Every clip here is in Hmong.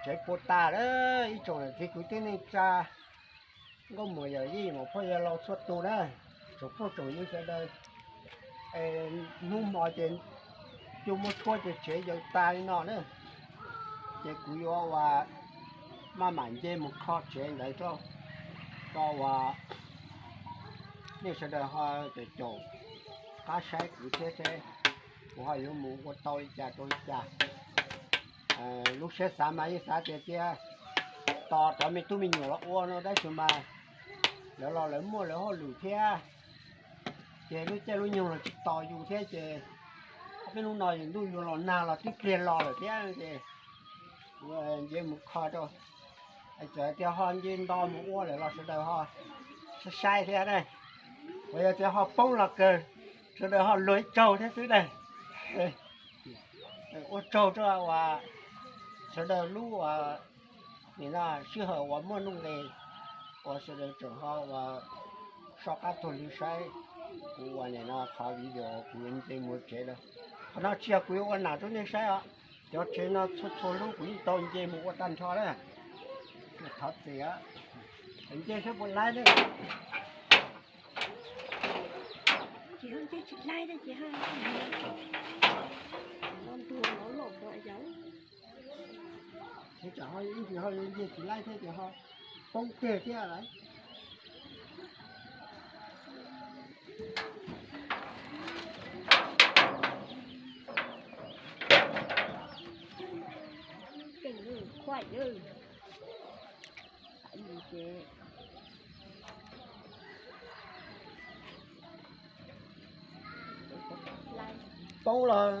Tsev puas tas lawm ib tsoom niam txiv kwv tij neej tsa, nkauj muam yawm yij muam phauj yawg laus txhua tus na, tsoom phooj tsoom ywg sawv daws. Hnub hmo ces cua muab tshuab ces tsev yaws tas li no na, ces kuv yuav ua maj mam nce mus kho tsev ntawd rau, rau uas nej sawv daws ho caum caum qab saib kuv thiab seb kuv ho yuav mus ua tau li cas rau li cas. Lub siab xav mas yeej xav tias cia tos cov me tub me nyuam los ua no tab sis mas lawv los lawv muaj lawv hauj lwm thiab, ces lub caij lub nyoog los tsis tos yus thiab ces ob peb hnub no yus ntuj yuav los nag los twb pliag los lawm thiab ces nce mus kho rau. Txawm tias ho nce nto mus ua lawm los sawv daws ho saib saib thiab na. Uas yog tias ho poob los kawg sawv daws ho luag ib tsaug thiab xwb na. Ua tsaug rau uas sawv daws lub nim no sij hawm uas muaj nuj nqis uas sawv daws tseem ho uas soj qab tuag li saib kuv uas nim no qhov video kuv yuav nce mus tsev lawm. Qhov no tsis yog kuv yuav ua nam rau nej saib os, cov tsev no txhua txhua lub kuv yeej tau nce mus ua tag nrho na. Thov txim, nce saib puas laib na. Ces tsam ho ib ntsis ho yuav nce tsis laib thiab ces ho poob kiag thiab lawm. Poob los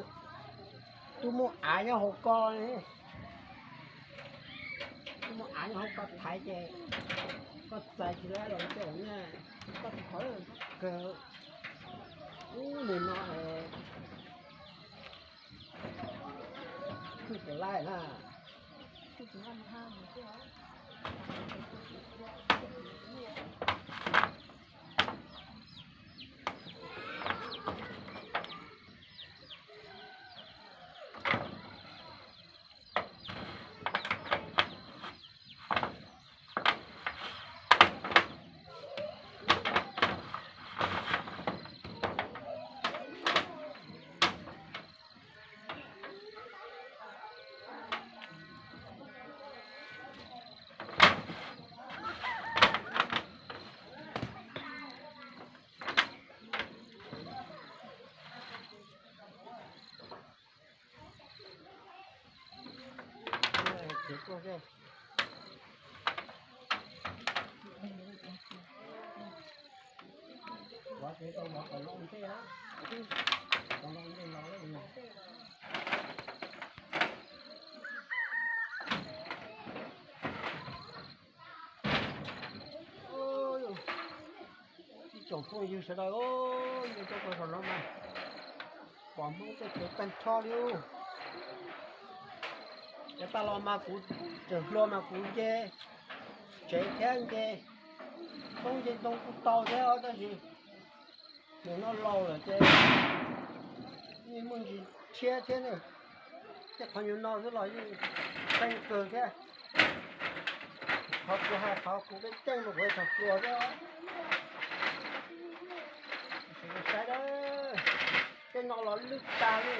twb muaj av nyob hauv ko, twb muaj av nyob hauv ko thaiv ces koj txais tsis laib los tej na, koj tsis qhov kawg ub nim no twb tsis laib na. Ib tsoom phooj ywg sawv daws, nyob rau pem saum no mas pom Hmoob tej tsev tag nrho li. Yav tag los mas kuv tseem hluas mas kuv nce tsev thiab nce qoob nce ntoo kuj tau thiab tab sis nim no laus lawm ces yeej muaj ntsis tshiab thiab ne. Tej qhov nyuag no xwb los yeej qeeb kawg thiab. Qhov kuv hais qhov kuv peb ceej mas kuv tseem hluas thiab. Saib, tej no los lwj tag li.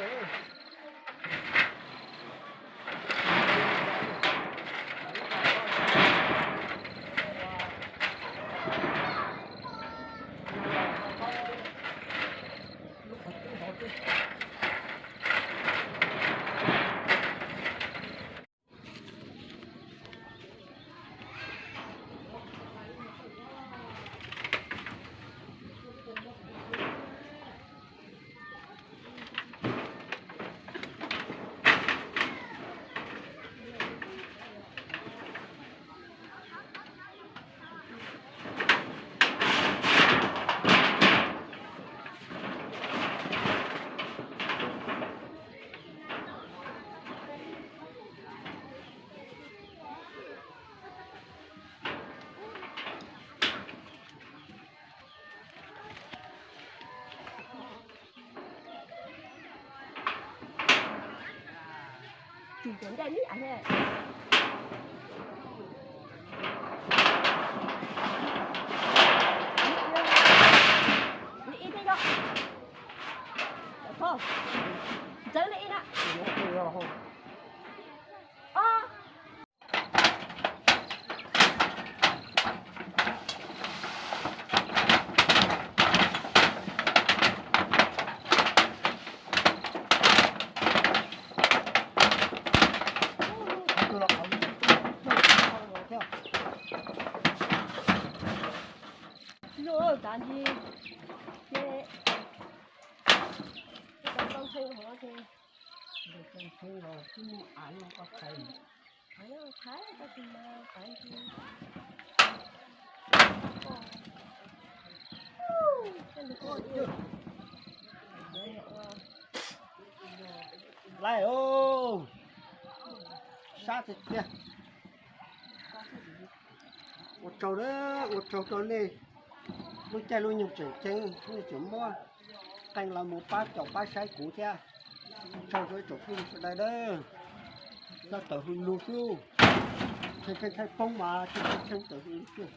Tsis cov ncaij li as ne. Lais os, sab tiag tiag. Ua tsaug, ua tsaug rau nej lub caij lub nyoog tseem ceeb, nej tseem muab qee los mus pab caum pab saib kuv thiab. Ua tsaug rau ib tsoom phooj ywg sawv daws nawb. Txhob tawm hws lug xwb, tshee tshee poob mas tshee tshee tawm hws lug xwb.